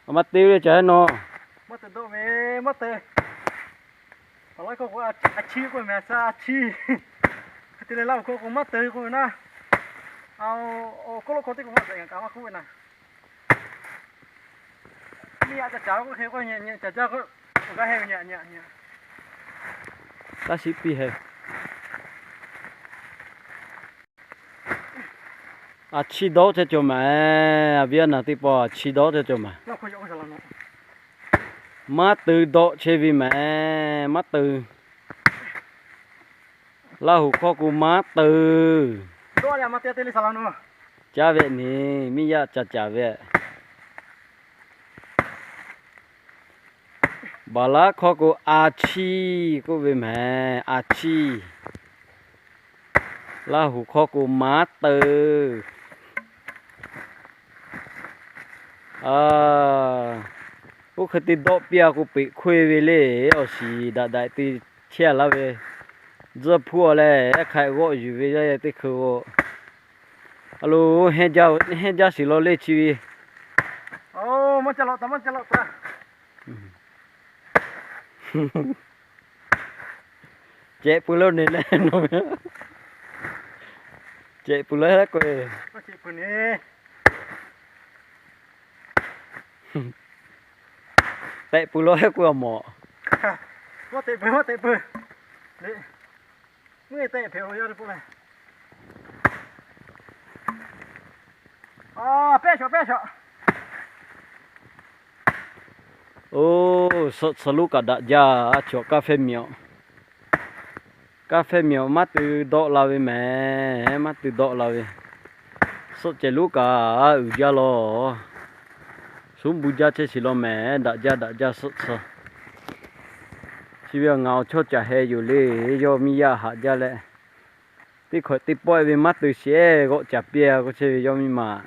Maˇ te le ca hehˉ nawˬ. Maˇ te dawˆ ve, maˇ te. Awˬ laˇ hkawˇ k'o, a chi k'oˆ ve meh, a chi. Hk'e te leh Laˇ huˍ hkawˇ k'o maˇ te k'oˆ ve naˉ. Awˬ k'oˆ lo hkawˇ teˇ k'o maˇ te, ngaˬ kaꞈ maˇ k'oˆ ve naˉ. Miˇ yaˇ ca caˍ k'oˆ hk'e k'o, nyi nyi caˍ jaˇ k'o, awˬ g'aˇ heh ve nyi nyi nyi. Taˇ shiˉ piˇ heh. A chi dawˆ chehˇ cawˬ maˬ, a viˉ a naˬ teˇ pawˆ a chi dawˆ chehˇ cawˬ maˬ. Maˇ teu dawˆ chehˇ ve maˬ, maˇ teu. Laˇ huˍ hkawˇ k'o maˇ teu. Caˇ ve ni, miˇ yaˇ ca caˍ ve. Baˬ laˉ hkawˇ k'o a chi k'oˆ ve maˬ, a chi. Laˇ huˍ hkawˇ k'o maˇ teu. Oˇ hk'e te dawˆ piˇ a k'o peꞈ hkoˇ e ve le, awˬ shiˍ daꞈ daꞈ te chehˇ a laˇ ve. Tzuhˇ hpuˇ a leh hk'aꞈ g'awˆ yuˬ ve yaˇ teˇ hkui k'o. A lo, hehnˇ jaˇ shiˍ law le chi ve. Cehꞈ pui lo ne le, cehꞈ pui lo k'o, tehꞈ pui lo hehˉ k'oˆ a mawˬ. Oˇ, suhˆ tsuhˇ lonˉ kaꞈ daꞈ jaˇ, a cawˬ kaˇ fehˇ miˬ-oꞈ. Kaˇ fehˇ miˬ-oꞈ, maˇ teu dawˆ la ve mehˍ, maˇ teu dawˆ la ve. Suhˆ cehˬ lonˉ kaꞈ uiˍ jaˇ lawˬ. Suhˉ bu jaˇ chehˇ shiˍ law mehˍ, daꞈ jaˇ daꞈ jaˇ suhˆ tsuhˇ. Chi ve ngaˬ awˬ chawˇ caˬ heh yoˬ le, yawˇ miˇ yaˇ haꞈ jaˇ leh, teˇ hkawꞈ teˇ pawˆ-e ve maˇ teu sheˍ, g'awˆ caˍ piˇ-a k'oˆ chehˇ ve yawˇ miˇ ma.